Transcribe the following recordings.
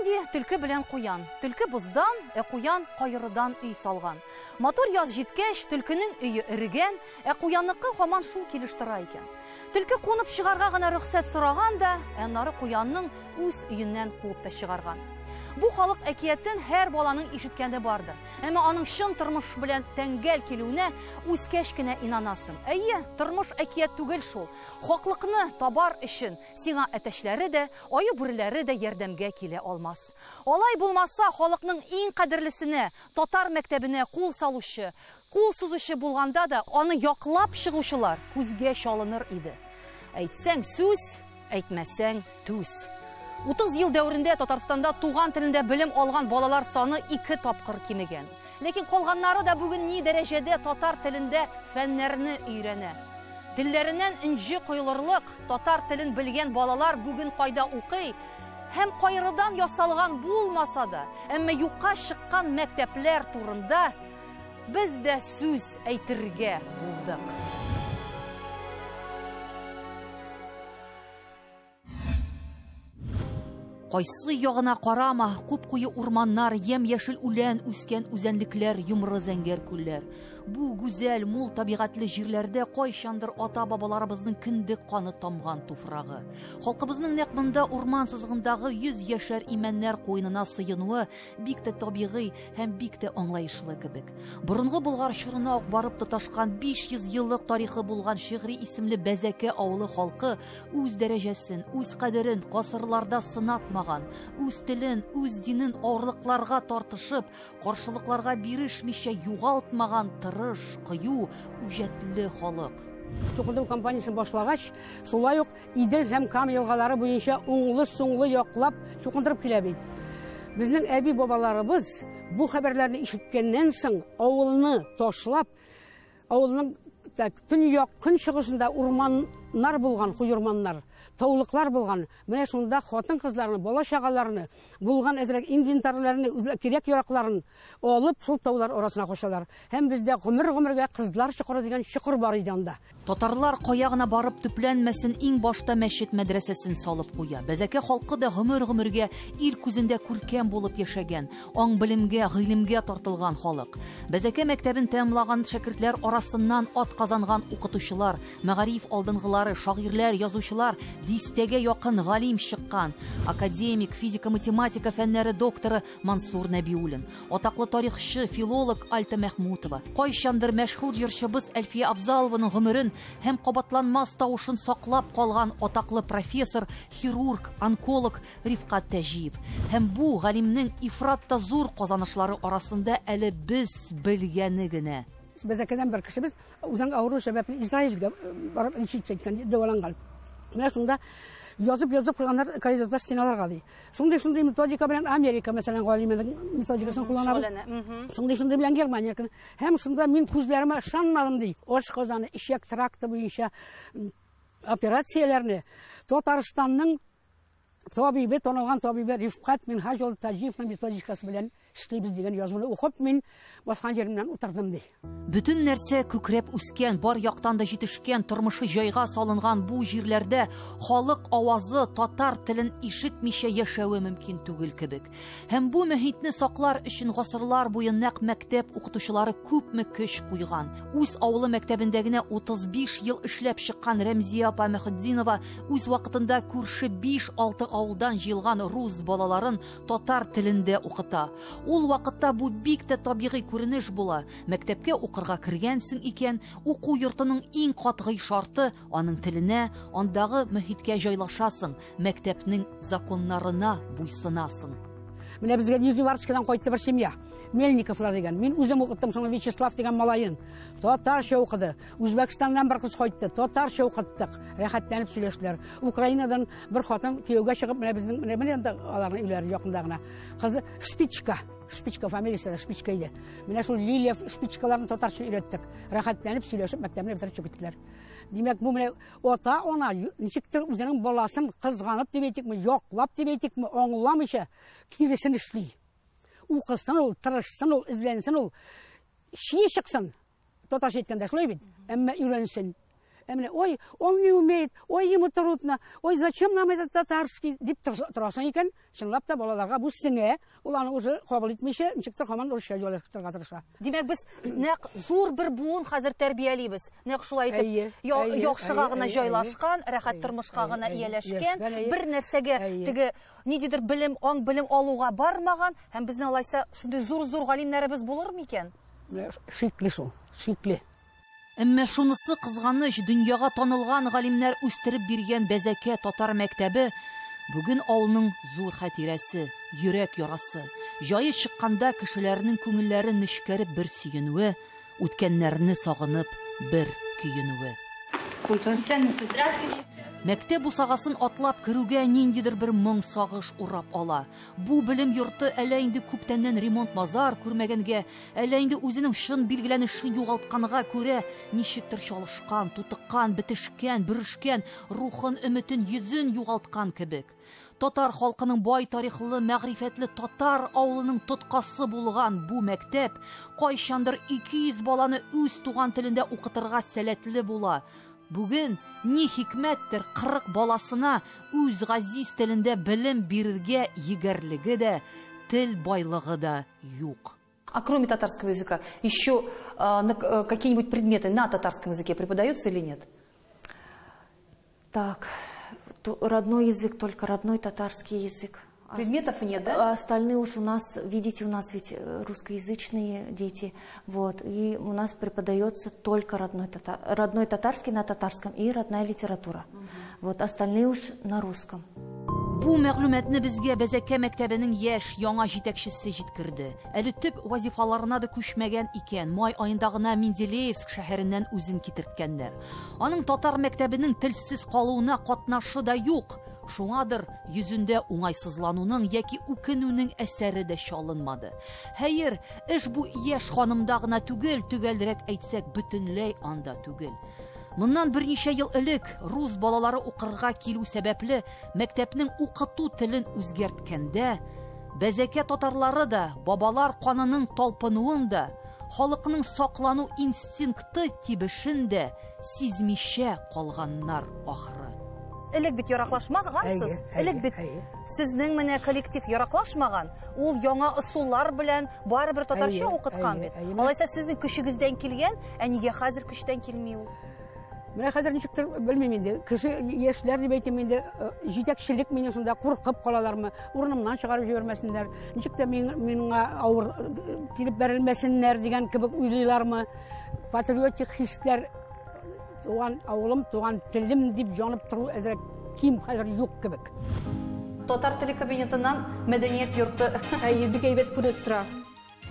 ди, төлке белән куян. Төлке боздан, ә куян каерыдан өй салган. Матур яз җиткәч, төлкенең өе эрегән, ә куянныкы һаман шул килеш тора икән. Төлке кунып чыгарга гына рөхсәт сораган да, ә аннары куянның үз өеннән куып та чыгарган. Бу халык әкиятен һәр баланың ишеткәне бардыр. Әмма аның чын тормыш белән тәңгәл килүенә үскәч кенә инанасың. Әйе, тормыш әкият түгел шул. Хаклыкны табар өчен сиңа әтәчләре дә, аю-бүреләре дә ярдәмгә килә алмас. Алай булмаса, халыкның иң кадерлесенә, татар мәктәбенә кул салучы, кул сузучы булганда да аны яклап чыгучылар күзгә чалыныр иде. Әйтсәң сүз, әйтмәсәң түз. 30 ел дәверендә Татарстанда туган телендә белем алган балалар саны 2 тапкыр кимегән. Ләкин калганнары да бүген ни дәрәҗәдә татар телендә фәннәрне өйрәнә. Телләреннән энҗе коелырлык татар телен белгән балалар бүген кайда укый? Һәм кайрыдан ясалган булмаса да, әмма юкка чыккан мәктәпләр турында без дә сүз әйтергә булдык. Кайсы ягына карама, куп-куе урманнар, ямь-яшел үлән үскән үзәнлекләр, йомры зәңгәр күлләр. Бу гүзәл, мул табигатьле җирләрдә кайчандыр ата-бабаларыбызның кендек каны тамган туфрагы. Халкыбызның нәкъ монда урман сызыгындагы 100 яшәр имәннәр куенына сыенуы бик тә табигый һәм бик тә аңлаешлы кебек. Борынгы Болгар чорына ук барып тоташкан 500 еллык тарихы булган Шигъри исемле Бәзәкә авылы халкы үз дәрәҗәсен, үз кадерен гасырларда сынатмаган, үз телен, үз динен авырлыкларга тартышып, каршылыкларга бирешмичә югалтмаган тырыш, кыю, үҗәтле халык. Чукындыру кампаниясен башлагач, шулай ук Идел һәм Кама елгалары буенча уңлы-соңлы яклап чукындырып килә бит. Безнең әби-бабаларыбыз бу хәбәрләрне ишеткәннән соң авылны ташлап, авылның төньяк көнчыгышында урманнар булган, куе урманнар, таулыклар булган. Менә шунда хатын-кызларны, бала-чагаларны, булган әзрәк инвентарьләрне, кирәк-яракларын алып, шул таулар арасына качалар. Һәм бездә гомер-гомергә Кызлар чокыры дигән чокыр бар иде анда. Татарлар кая гына барып төпләнмәсен, иң башта мәчет мәдрәсәсен салып куя. Бәзәкә халкы да гомер-гомергә ил күзендә күркәм булып яшәгән, аң-белемгә, гыйлемгә тартылган халык. Бәзәкә мәктәбен тәмамлаган шәкертләр арасыннан ат казанган укытучылар, мәгариф алдынгылары, шагыйрьләр, язучылар, дистәгә якын галим чыккан. Академик, физика-математика фәннәре докторы Мансур Нәбиуллин, атаклы тарихчы, филолог Альта Мәхмүтова, кайчандыр мәшһүр җырчыбыз Әлфия Абзалованың гомерен һәм кабатланмас тавышын саклап калган атаклы профессор, хирург, онколог Рифкать Тәҗиев. Һәм бу галимнең ифрат та зур казанышлары арасында әле без белгәне генә. Бәзәкәдән бер кешебез үзенең авыру сәбәпле Израильгә барып лечиться иткән, дәваланган. Менә шунда язып-язып куйганнар коридорда стеналарга ди. Шундый-шундый методика белән Америка, мәсәлән, галименең методикасын кулланабыз. Шундый-шундый белән Германия. Һәм шунда мин күзләремә ышанмадым ди. Ашказаны, эчәк тракты буенча операцияләрне Татарстанның табибе, танылган табибе Рифкать Минһаҗ улы Таҗиевның методикасы белән эшлибез дигән язуны укып, мин баскан җиремнән утырдым ди. Бөтен нәрсә күкрәп үскән, бар яктан да җитешкән, тормышы җайга салынган бу җирләрдә халык авазы татар телен ишетмичә яшәве мөмкин түгел кебек. Һәм бу мөһитне саклар өчен гасырлар буе нәкъ мәктәп укытучылары күпме көч куйган. Үз авылы мәктәбендә генә 35 ел эшләп чыккан Рәмзия апа Мөхетдинова үз вакытында күрше 5-6 авылдан җыелган рус балаларын татар телендә укыта. Ул вакытта бу бик тә табигый күренеш була. Мәктәпкә укырга кергәнсең икән, уку йортының иң катгый шарты аның теленә, андагы мөһиткә җайлашасың, мәктәпнең законнарына буйсынасың. Менә безгә Нижневартовскидан кайтты бер семья. Мельниковлар дигән. Мин үзем укыттым шуны Вячеслав дигән малаен. Татарча укыды. Үзбәкстаннан бер кыз кайтты. Татарча укыттык. Рәхәтләнеп сөйләштеләр. Украинадан бер хатын кияүгә чыгып, менә безнең менә менә анда аларның өйләре якында гына. Кызы Шпичка. Шпичка фамилиясе дә Шпичка иде. Менә шул Лилия Шпичкаларны татарча өйрәттек. Рәхәтләнеп сөйләшеп мәктәпне бетереп чыгып киттеләр. Димәк, бу менә ата-ана ничектер үзенең баласын кызганып дип әйтикме, яклап дип әйтикме, аңламыйча киресен эшли. Укысын ул, тырышсын ул, эзләнсен ул, чие чыксын. Татарча әйткәндә шулай бит. Әмма өйрәнсен. Ә менә ой, он не умеет, ой, ему трудно, ой, зачем нам этот татарский дип торасың икән, чынлап та балаларга бу сеңә, ул аны уже кабул итмичә, ничектер һаман русча җайлаштырырга тырыша. Димәк, без нәкъ зур бер буын хәзер тәрбиялибез. Нәкъ шулай итеп, яхшыга гына җайлашкан, рәхәт тормышка гына ияләшкән, бер нәрсәгә теге ниндидер белем, аң белем алуга бармаган, һәм безнең алайса шундый зур-зур галимнәребез булыр микән? Шикле шул, шикле. Әмма шунысы кызганыч, дөньяга танылган галимнәр үстереп биргән Бәзәкә татар мәктәбе бүген авылның зур хатирәсе, йөрәк ярасы. Җае чыкканда кешеләрнең күңелләре нечкәреп бер сөенүе, үткәннәрне сагынып бер көенүе. Мәктәп бусагасын атлап керүгә ниндидер бер моң сагыш урап ала. Бу белем йорты әллә инде күптәннән ремонт-мазар күрмәгәнгә, әллә инде үзенең чын билгеләнешен югалтканга күрә ничектер чалышкан, тутыккан, бетешкән, бөрешкән, рухын, өметен, йөзен югалткан кебек. Татар халкының бай тарихлы, мәгърифәтле татар авылының тоткасы булган бу мәктәп кайчандыр 200 баланы үз туган телендә укытырга сәләтле була. Бүген ни хикмәттер 40 баласына үз газиз телендә белем бирергә егәрлеге дә, тел байлыгы да юк. А кроме татарского языка, еще какие-нибудь предметы на татарском языке преподаются или нет? Так, родной язык, только родной татарский язык. Предметов нет, да? А остальные уж у нас, видите, у нас ведь русскоязычные дети, вот, и у нас преподается только родной татарский на татарском и родная литература. Вот, остальные уж на русском. Бу мәгълүматны безгә Бәзәкә мәктәбенең яшь яңа җитәкчесе җиткерде. Әле төп вазифаларына да күчмәгән икән. Май аенда гына Менделеевск шәһәреннән үзен китерткәннәр. Аның татар мәктәбенең телсез калуына катнашы да юк. Шуңадыр йөзендә уңайсызлануның яки үкенүнең әсәре дә чалынмады. Хәер, эш бу яшь ханымда гына түгел, төгәлрәк әйтсәк, бөтенләй анда түгел. Моннан берничә ел элек рус балалары укырга килү сәбәпле мәктәпнең укыту телен үзгәрткәндә, Бәзәкә татарлары да бабалар канының талпынуын да, халыкның саклану инстинкты тибешен дә сизмичә калганнар ахры. Элек бит яраклашмагансыз, элек бит сезнең менә коллектив яраклашмаган, ул яңа ысуллар белән барыбер татарча укыткан бит. Алайса сезнең көчегездән килгән, ә нигә хәзер көчтән килми ул? Менә хәзер ничектер белмим инде. Кеше яшьләр дип әйтим инде, җитәкчелек мине шунда куркып калалармы, урынымнан чыгарып җибәрмәсеннәр, ничек тә миңа авыр килеп бәрелмәсеннәр дигән кебек уйлыйлармы? Патриотик хисләр, туган авылым, туган телем дип җанып тору әзрәк ким хәзер юк кебек. Татар теле кабинетыннан мәдәният йорты. Әйе, бик әйбәт күренеп тора.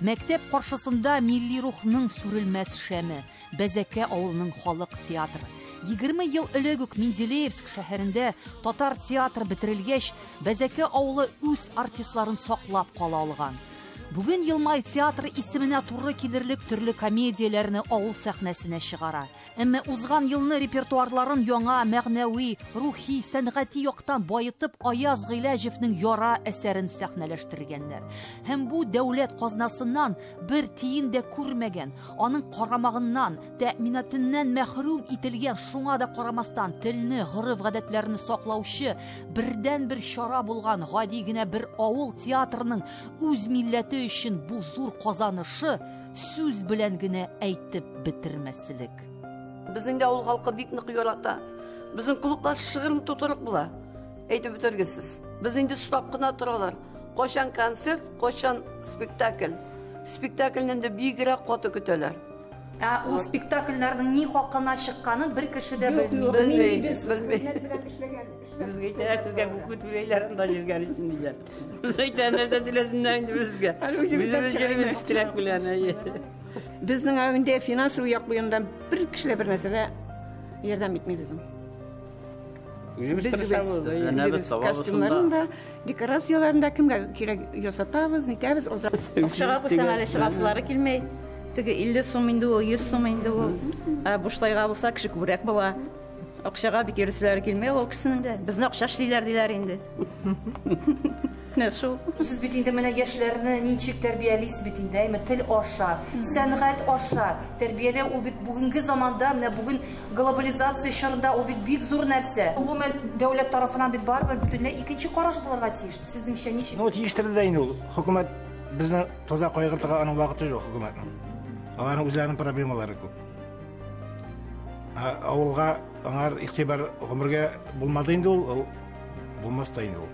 Мәктәп каршысында милли рухның сүрелмәс шәме, Бәзәкә авылының халык театры. 20 ел элек үк Менделеевск шәһәрендә татар театры бетерелгәч, Бәзәкә авылы үз артистларын саклап кала алган. Бүген Елмай театры исеменә туры килерлек төрле комедияләрне авыл сәхнәсенә чыгара. Әмма узган елны репертуарларын яңа мәгънәви, рухи, сәнгати яктан баетып Аяз Гыйләҗевнең Яра әсәрен сәхнәләштергәннәр. Һәм бу дәүләт казнасыннан бер тиен дә күрмәгән, аның карамагыннан, тәэминатыннан мәхрүм ителгән, шуңа да карамастан телне, гореф-гадәтләрне саклаучы бердән-бер чара булган гади генә бер авыл театрының үз милләте өчен бу зур казанышы сүз белән генә әйтеп бетермәслек. Безнең дә авыл халкы бик нык ярата. Безнең клублар шыгрым тутырык була. Әйтеп бетергесез. Без инде сорап кына торалар. Кайчан концерт, кайчан спектакль. Спектакльне дә бигрәк каты көтәләр. Ә ул спектакльләрнең ни хакына чыкканын бер кеше дә белми. Белми. Безгә әйтәләр, сезгә күпме түләйләр анда йөргән өчен диләр. Без әйтәләр, нәрсә түләсеннәр инде безгә. Без йөрибез теләк белән, әйе. Безнең инде финансовый як буенда бер кеше дә бер нәрсәгә ярдәм итми безнең. Үзебез тырышабыз, Үзебез костюмнарын да, декорацияларын да кемгә кирәк ясатабыз, нитәбез, азрак. Акчага куйсаң әле чыгасылары килмәй. Теге 50 сум инде ул, 100 сум инде ул. Ә бушлайга булса кеше күбрәк була. Акчага бик йөрүселәре килмәй ул кешенең дә. Безне акча эшлиләр диләр инде. Менә шул. Сез бит инде менә яшьләрне ничек тәрбиялисез бит инде, әйме, тел аша, сәнгать аша. Тәрбияләү ул бит бүгенге заманда, менә бүген глобализация чорында ул бит бик зур нәрсә. Гомумән, дәүләт тарафыннан бит барыбер бөтенләй икенче караш булырга тиеш. Сезнеңчә ничек? Ну, тиештер дә инде ул. Хөкүмәт безне турыда кайгыртырга аның вакыты юк хөкүмәтнең. Аларның үзләренең проблемалары күп. Авылга аңар игътибар гомергә булмады инде ул, ул булмас та инде ул.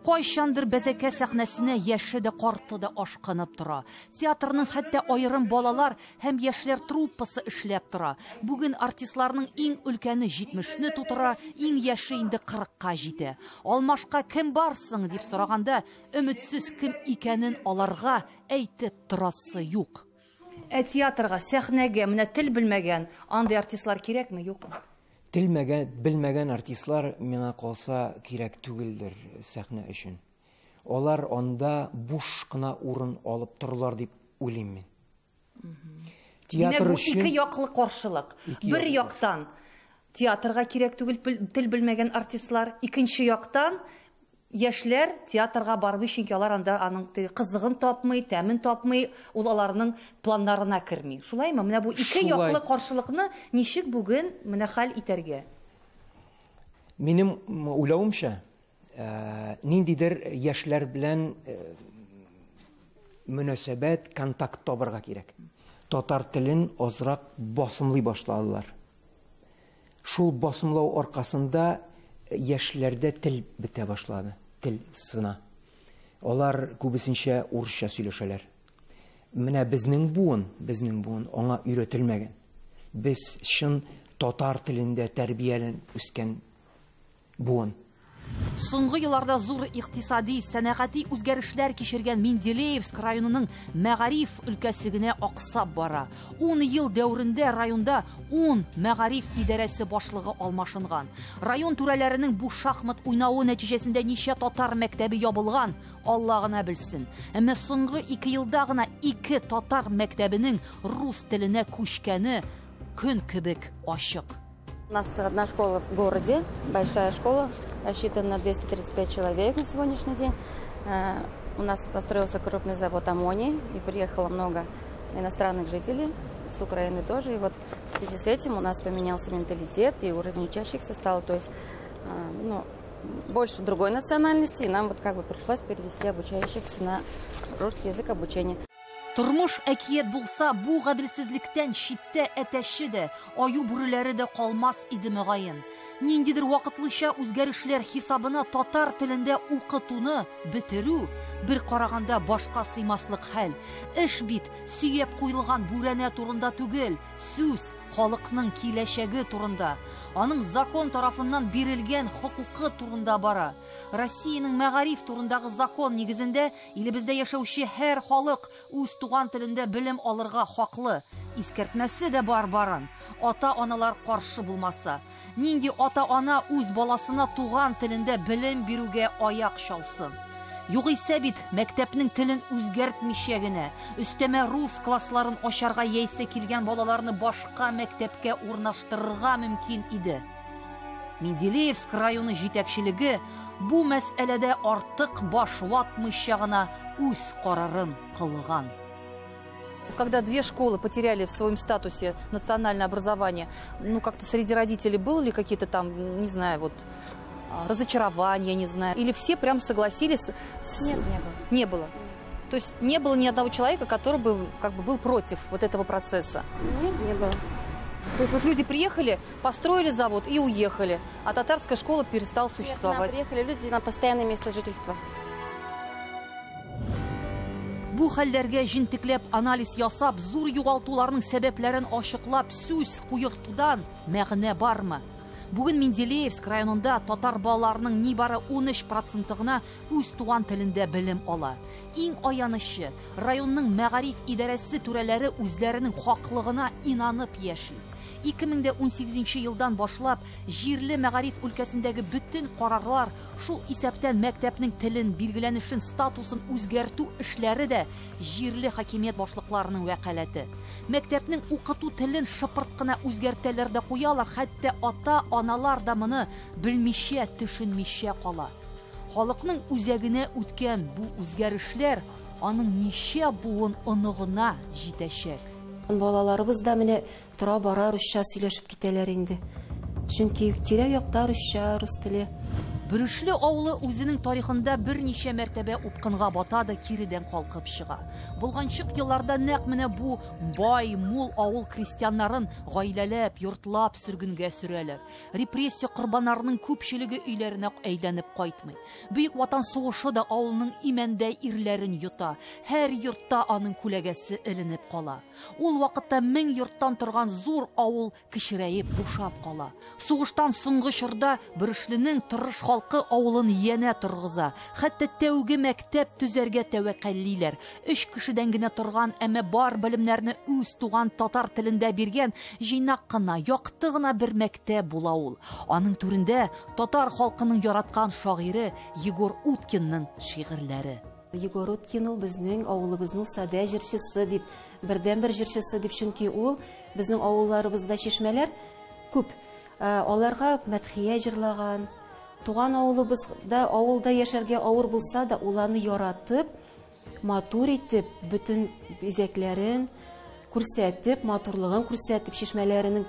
Кайчандыр Бәзәкә сәхнәсенә яше дә карты да ашкынып тора. Театрның хәтта аерым балалар һәм яшьләр труппасы эшләп тора. Бүген артистларның иң өлкәне 70-не тутыра, иң яше инде 40-ка җитә. Алмашка кем барсың дип сораганда, өметсез кем икәнен аларга әйтеп торасы юк. Ә театрга, сәхнәгә менә тел белмәгән андый артистлар кирәкме, юкмы? Тел белмәгән артистлар миңа калса кирәк түгелдер сәхнә өчен. Алар анда буш кына урын алып торырлар дип уйлыйм мин. Театр өчен ике яклы каршылык. Бер яктан театрга кирәк түгел тел белмәгән артистлар, икенче яктан яшьләр театрга бармый, чөнки алар анда аның кызыгын тапмый, тәмен тапмый, ул аларның планнарына керми. Шулаймы? Менә бу ике яклы каршылыкны ничек бүген менә хәл итәргә? Минем уйлавымча, ниндидер яшьләр белән мөнәсәбәт, контакт табырга кирәк. Татар телен азрак басымлый башладылар. Шул басымлау аркасында яшьләрдә тел бетә башлады, тел сына. Алар күбесенчә урысча сөйләшәләр. Менә безнең буын аңа өйрәтелмәгән. Без чын татар телендә тәрбияләнеп үскән буын. Соңгы елларда зур икътисади, сәнәгати үзгәрешләр кичергән Менделеевск районының мәгариф өлкәсе генә аксап бара. 10 ел дәверендә районда 10 мәгариф идарәсе башлыгы алмашынган. Район түрәләренең бу шахмат уйнавы нәтиҗәсендә ничә татар мәктәбе ябылган, Алла гына белсен. Әмма соңгы 2 елда гына 2 татар мәктәбенең рус теленә күчкәне көн кебек ачык. У нас одна школа в городе, большая школа, рассчитана на 235 человек на сегодняшний день. У нас построился крупный завод «Аммоний», и приехало много иностранных жителей, с Украины тоже. И вот в связи с этим у нас поменялся менталитет, и уровень учащихся стал, то есть, ну, больше другой национальности, и нам вот как бы пришлось перевести обучающихся на русский язык обучения. Тормыш әкият булса, бу гаделсезлектән читтә әтәче дә, аю бүреләре дә калмас иде мөгаен. Ниндидер вакытлыча үзгәрешләр хисабына татар телендә укытуны бетерү бер караганда башка сыймаслык хәл. Эш бит сөяп куелган бүрәнә турында түгел, сүз халыкның киләчәге турында, аның закон тарафыннан бирелгән хокукы турында бара. Россиянең мәгариф турындагы закон нигезендә илебездә яшәүче һәр халык үз туган телендә белем алырга хаклы. Искәртмәсе дә бар барын. Ата-аналар каршы булмаса, нинди ата-ана үз баласына туган телендә белем бирүгә аяк чалсын? Югыйсә бит мәктәпнең телен үзгәртмичә генә, өстәмә рус классларын ачарга яисә килгән балаларны башка мәктәпкә урнаштырырга мөмкин иде. Менделеевск районы җитәкчелеге бу мәсьәләдә артык баш ватмыйча гына үз карарын кылган. Когда две школы потеряли в своем статусе национальное образование, ну как-то среди родителей было ли какие-то там, не знаю, вот разочарования, не знаю, или все прям согласились? Нет, не было. Не было. То есть не было ни одного человека, который бы как бы был против вот этого процесса? Нет, не было. То есть вот люди приехали, построили завод и уехали, а татарская школа перестала существовать. Нет, приехали люди на постоянное место жительства. Бу хәлләргә җентекләп анализ ясап, зур югалтуларның сәбәпләрен ачыклап, сүз куертудан мәгънә бармы? Бүген Менделеевск районында татар балаларының нибары 13% гына үз туган телендә белем ала. Иң аянычы, районның мәгариф идарәсе түрәләре үзләренең хаклыгына инанып яши. 2018 елдан башлап җирле мәгариф өлкәсендәге бөтен карарлар, шул исәптән мәктәпнең телен, билгеләнешен, статусын үзгәртү эшләре дә җирле хакимият башлыкларының вәкаләте. Мәктәпнең укыту телен шыпырт кына үзгәртәләр дә куялар, хәтта ата-аналар да моны белмичә, төшенмичә кала. Халыкның үзәгенә үткән бу үзгәрешләр аның ничә буын оныгына җитәчәк. Балаларыбыз да менә тора-бара русча сөйләшеп китәләр инде. Чөнки тирә-якта русча, рус теле. Бөрешле авылы үзенең тарихында берничә мәртәбә упкынга бата да киредән калкып чыга. Болганчык елларда нәкъ менә бу бай, мул авыл крестьяннарын гаиләләп, йортлап сөргенгә сөрәләр. Репрессия корбаннарының күпчелеге өйләренә әйләнеп кайтмый. Бөек Ватан сугышы да авылның имәндә ирләрен йота. Һәр йортта аның күләгәсе эленеп кала. Ул вакытта 1000 йорттан торган зур авыл кечерәеп бушап кала. Сугыштан соңгы чорда Бөрешленең тырыш халкы авылын янә торгыза. Хәтта тәүге мәктәп төзәргә тәвәккәллиләр. 3 кешедән генә торган, әмма бар белемнәрне үз туган татар телендә биргән җыйнак кына, якты гына бер мәктәп була ул. Аның түрендә татар халкының яраткан шагыйре Егор Уткинның шигырьләре. Егор Уткин ул безнең авылыбызның садә җырчысы дип, бердәнбер җырчысы дип, чөнки ул безнең авылларыбызда чишмәләр күп. Аларга мәдхия җырлаган. Туган авылыбызда, авылда яшәргә авыр булса да, ул аны яратып, матур итеп, бөтен бизәкләрен күрсәтеп, матурлыгын күрсәтеп, чишмәләренең,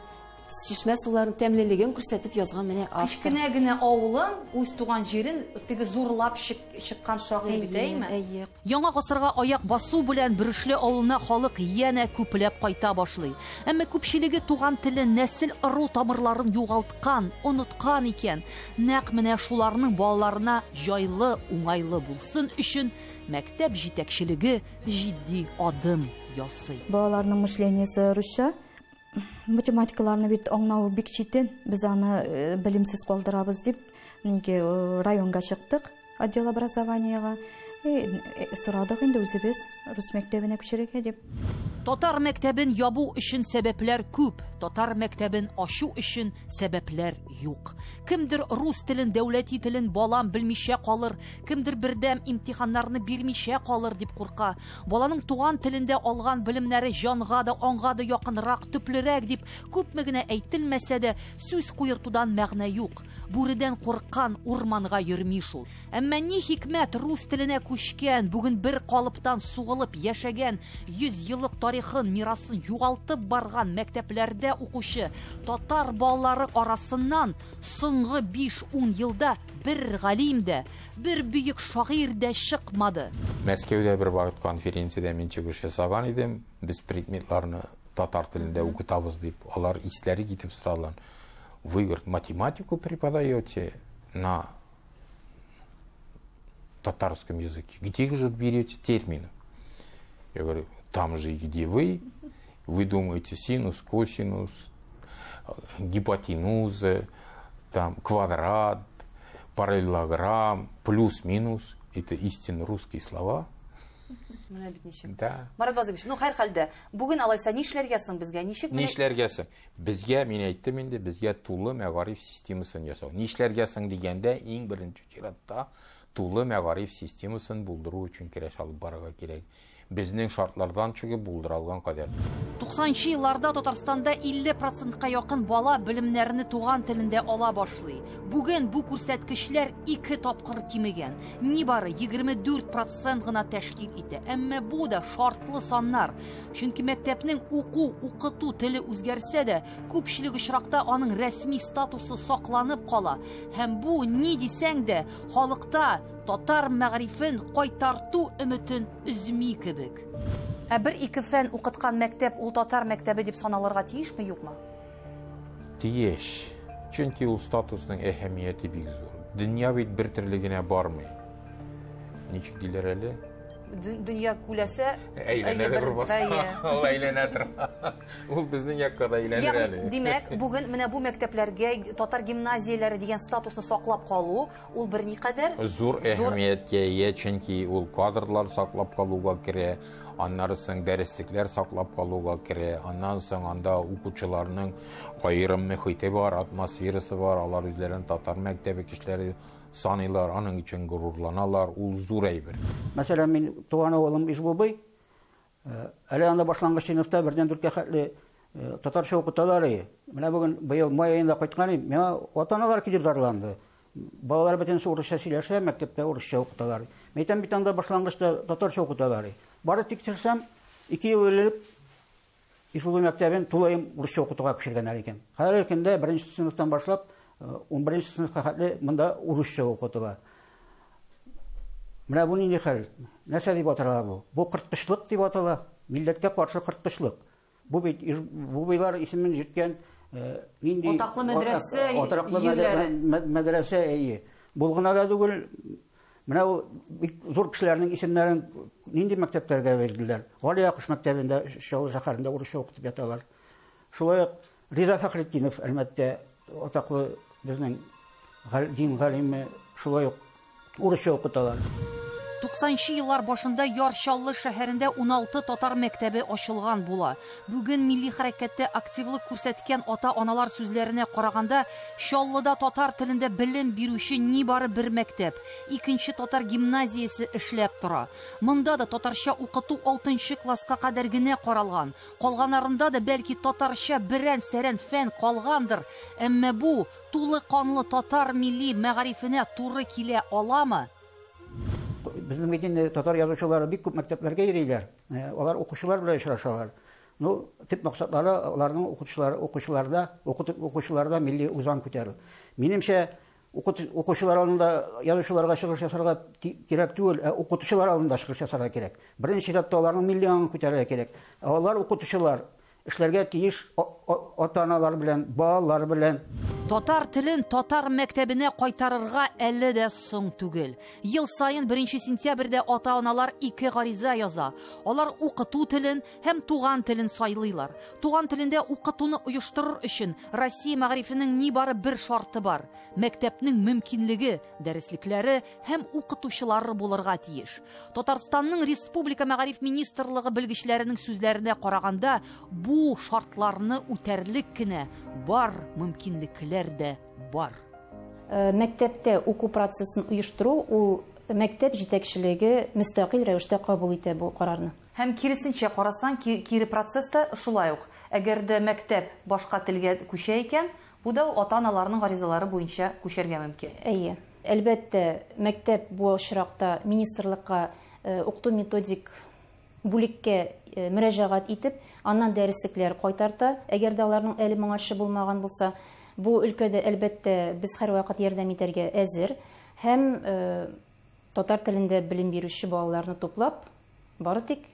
чишмә суларының тәмлелеген күрсәтеп язган менә автор. Кечкенә генә авылын, үз туган җирен теге зурлап чыккан шагыйрь бит, әйеме? Әйе. Яңа гасырга аяк басу белән Бөрешле авылына халык янә күпләп кайта башлый. Әмма күпчелеге туган телен, нәсел ыру тамырларын югалткан, оныткан икән. Нәкъ менә шуларның балаларына җайлы, уңайлы булсын өчен мәктәп җитәкчелеге җитди адым ясый. Балаларның мышлениесе русча. Математикаларны бит аңлау бик читен, без аны белемсез калдырабыз дип, нигә районга чыктык, отдел образованиега. Сорадык инде үзебез рус мәктәбенә күчерергә дип. Татар мәктәбен ябу өчен сәбәпләр күп, татар мәктәбен ачу өчен сәбәпләр юк. Кемдер рус телен, дәүләти телен балам белмичә калыр, кемдер бердәм имтиханнарны бирмичә калыр дип курка. Баланың туган телендә алган белемнәре җанга да, аңга да якынрак, төплерәк дип күпме генә әйтелмәсә дә, сүз куертудан мәгънә юк. Бүредән курыккан урманга йөрми шул. Әмма ни хикмәт рус теленә күчкән, бүген бер калыптан сугылып яшәгән, 100 еллык тарихын, мирасын югалтып барган мәктәпләрдә укучы татар балалары арасыннан соңгы 5-10 елда бер галим дә, бер бөек шагыйрь дә чыкмады. Мәскәүдә бер вакыт конференциядә мин чыгыш ясаган идем. Без предметларны татар телендә укытабыз дип, алар исләре китеп сорадылар. Вы, говорит, математику преподаете на татарском языке? Где же берете термины? Я говорю, там же и где вы. Вы думаете синус, косинус, гипотенуза, квадрат, параллелограмм, плюс-минус. Это истинно русские слова. Менә бит ничек. Да. Марат Вазыкович, һәр хәлдә, бүген алайса нишләргә соң безгә? Ничек менә Нишләргә соң? Безгә, мин әйттем инде, безгә тулы мәгариф системасын ясау. Нишләргә соң дигәндә, иң беренче чиратта тулы мәгариф системасын булдыру өчен көрәш алып барырга кирәк. Безнең шартлардан чыгып булдыра алган кадәр. Туксанынчы елларда Татарстанда илле процентка якын бала белемнәрне туган телендә ала башлый. Бүген бу күрсәткечләр 2 тапкыр кимегән. Нибары 24% гына тәшкил итә. Әмма бу да шартлы саннар. Чөнки мәктәпнең уку, укыту теле үзгәрсә дә, күпчелек очракта аның рәсми статусы сакланып кала. Һәм бу ни дисәң дә, халыкта татар мәгарифен кайтарту өметен өзми кебек. Ә бер-ике фән укыткан мәктәп ул татар мәктәбе дип саналырга тиешме, юкмы? Тиеш. Чөнки ул статусның әһәмияте бик зур. Дөнья бит бер төрле генә бармый. Ничек диләр әле? Дөнья күләсә, Әйләнә дә бер баса. Ул әйләнә тора. Ул безнең якка да әйләнер әле. Димәк, бүген менә бу мәктәпләргә татар гимназияләре дигән статусны саклап калу, ул берникадәр зур әһәмияткә ия, чөнки ул кадрлар саклап калуга керә, аннары соң дәреслекләр саклап калуга керә, аннан соң анда укучыларның аерым мөхите бар, атмосферасы бар, алар үзләрен татар мәктәбе кешеләре саныйлар, аның өчен горурланалар, ул зур әйбер. Мәсәлән, мин туган авылым Ижбубый, әле анда башлангыч сыйныфта бердән дүрткә хәтле татарча укыталар иде. Менә бүген быел май аенда кайткан идем, миңа ата-аналар килеп зарланды. Балалар бөтенесе урысча сөйләшә, мәктәптә урысча укыталар. Мәйтәм бит анда башлангычта татарча укыталар. Бары тикшерсәм, 2 ел элек Ишбулды мәктәбен тулаем урысча укытуга күчергәннәр икән. Хәзерге көндә 1 сыйныфтан башлап 11 сыйныфка хәтле монда урысча укытыла. Менә бу нинди хәл? Нәрсә дип атала бу? Бу кырткычлык дип атала. Милләткә каршы кырткычлык. Бу бит Бубыйлар исемен йөрткән нинди атаклы мәдрәсә, атаклы мәдрәсә, әйе. Бу гына да түгел, менә ул бик зур кешеләрнең исемнәрен нинди мәктәпләргә бирделәр. Гали Акыш мәктәбендә Чаллы шәһәрендә урысча укытып яталар. Шулай ук Риза Фәхретдинов, әлбәттә, атаклы безнең дин галиме, шулай ук урысча укыталар. 90нчы еллар башында Яр Чаллы шәһәрендә 16 татар мәктәбе ачылган була. Бүген милли хәрәкәттә активлык күрсәткән ата-аналар сүзләренә караганда, Чаллыда татар телендә белем бирүче нибары бер мәктәп, икенче татар гимназиясе эшләп тора. Монда да татарча укыту 6 класска кадәр генә каралган. Калганнарында да бәлки татарча берән-сәрән фән калгандыр, әмма бу тулы канлы татар милли мәгарифенә туры килә аламы? Безнең бит инде татар язучылары бик күп мәктәпләргә йөриләр. Алар укучылар белән очрашалар. Ну, төп максатлары аларның укучылар, укучыларда, укытып укучыларда милли үзаң күтәрү. Минемчә, укучылар алдында язучыларга чыгыш ясарга кирәк түгел, ә укытучылар алдында чыгыш ясарга кирәк. Беренче чиратта аларның милли аңын күтәрергә кирәк. Ә алар укытучылар эшләргә тиеш ата-аналар белән, балалар белән. Татар телен татар мәктәбенә кайтарырга әле дә соң түгел. Ел саен 1 сентябрьдә ата-аналар 2 гариза яза. Алар укыту телен һәм туган телен сайлыйлар. Туган телендә укытуны оештырыр өчен Россия мәгарифенең нибары бер шарты бар. Мәктәпнең мөмкинлеге, дәреслекләре һәм укытучылары булырга тиеш. Татарстанның Республика мәгариф министрлыгы белгечләренең сүзләренә караганда, бу шартларны үтәрлек кенә бар мөмкинлекләр дә бар. Мәктәптә уку процессын оештыру ул мәктәп җитәкчелеге мөстәкыйль рәвештә кабул итә бу карарны. Һәм киресенчә карасаң, кире процесс та шулай ук. Әгәр дә мәктәп башка телгә күчә икән, бу да ата-аналарның гаризалары буенча күчәргә мөмкин. Әйе. Әлбәттә, мәктәп бу очракта министрлыкка укыту методик бүлеккә мөрәҗәгать итеп, аннан дәреслекләр кайтарта, әгәр дә аларның әле моңарчы булмаган булса. Бу өлкәдә әлбәттә без һәрвакыт ярдәм итәргә әзер һәм татар телендә белем бирүче балаларны туплап, бары тик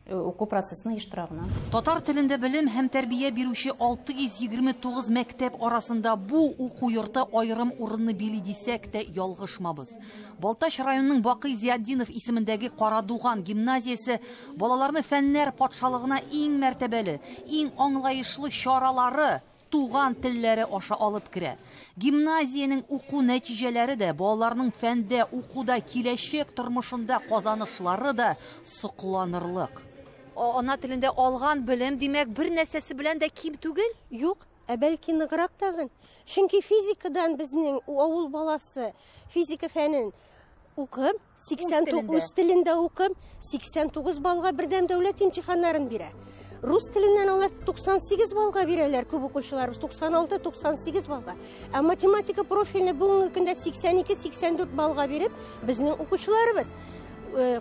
уку процессын оештыра гына. Татар телендә белем һәм тәрбия бирүче 629 мәктәп арасында бу уку йорты аерым урынны били дисәк тә ялгышмабыз. Балтач районының Бакый Зиятдинов исемендәге Карадуган гимназиясе балаларны фәннәр патшалыгына иң мәртәбәле, иң аңлаешлы чаралары туган телләре аша алып керә. Гимназиянең уку нәтиҗәләре дә, балаларның фәндә, укуда, киләчәк тормышында казанышлары да сокланырлык. Ана телендә алган белем, димәк, бер нәрсәсе белән дә ким түгел? Юк, ә бәлки ныграк тагын. Чөнки физикадан безнең авыл баласы физика фәнен укып, 89 телендә укып, 89 баллга бердәм дәүләт имтиханнарын бирә. Рус теленнән алар 98 баллга бирәләр, күп укучыларыбыз 96-98 баллга. Ә математика профильне бүгенге көндә 82-84 баллга биреп, безнең укучыларыбыз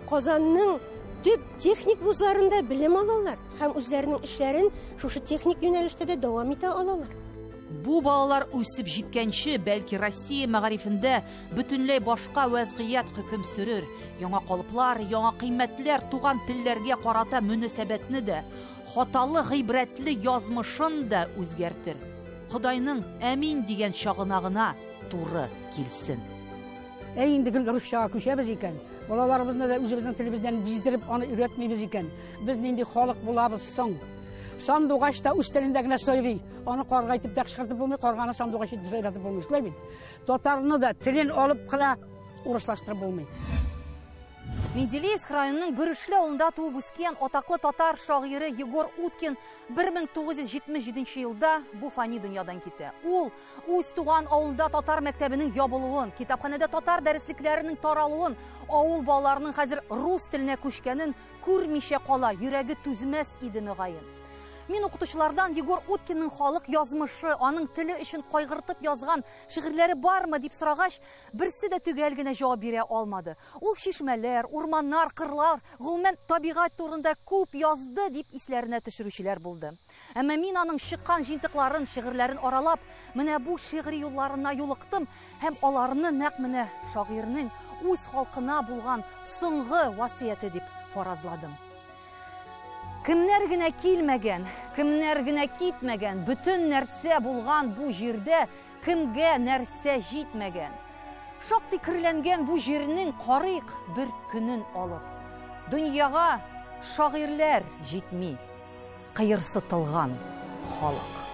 Казанның төп техник вузларында белем алалар һәм үзләренең эшләрен шушы техник юнәлештә дә дәвам итә алалар. Бу балалар үсеп җиткәнче, бәлки Россия мәгарифендә бөтенләй башка вәзгыять хөкем сөрер. Яңа калыплар, яңа кыйммәтләр туган телләргә карата мөнәсәбәтне дә, хаталы гыйбрәтле язмышын да үзгәртер. Ходайның әмин дигән чагына гына туры килсен. Ә инде гел русчага күчәбез икән, балаларыбызны да үзебезнең телебездән биздереп аны өйрәтмибез икән, без нинди халык булабыз соң? Сандугач та үз телендә генә сайрый. Аны карга итеп тә кычкыртып булмый, карганы сандугач итеп сайратып булмый. Шулай бит? Татарны да телен алып кына урыслаштырып булмый. Менделеевск районының Бөрешле авылында туып үскән атаклы татар шагыйре Егор Уткин 1977 елда бу фани дөньядан китә. Ул үз туган авылында татар мәктәбенең ябылуын, китапханәдә татар дәреслекләренең таралуын, авыл балаларының хәзер рус теленә күчкәнен күрмичә кала, йөрәге түзмәс иде мөгаен. Мин укытучылардан Егор Уткинның халык язмышы, аның теле өчен кайгыртып язган шигырьләре бармы дип сорагач, берсе дә төгәл генә җавап бирә алмады. Ул чишмәләр, урманнар, кырлар, гомумән табигать турында күп язды дип исләренә төшерүчеләр булды. Әмма мин аның чыккан җыентыкларын, шигырьләрен аралап, менә бу шигъри юлларына юлыктым һәм аларны нәкъ менә шагыйрьнең үз халкына булган соңгы васыяте дип фаразладым. Кемнәр генә килмәгән, кемнәр генә китмәгән, бөтен нәрсә булган бу җирдә, кемгә нәрсә җитмәгән. Шактый керләнгән бу җирнең карыйк бер көнен алып. Дөньяга шагыйрьләр җитми, кыерсытылган халык.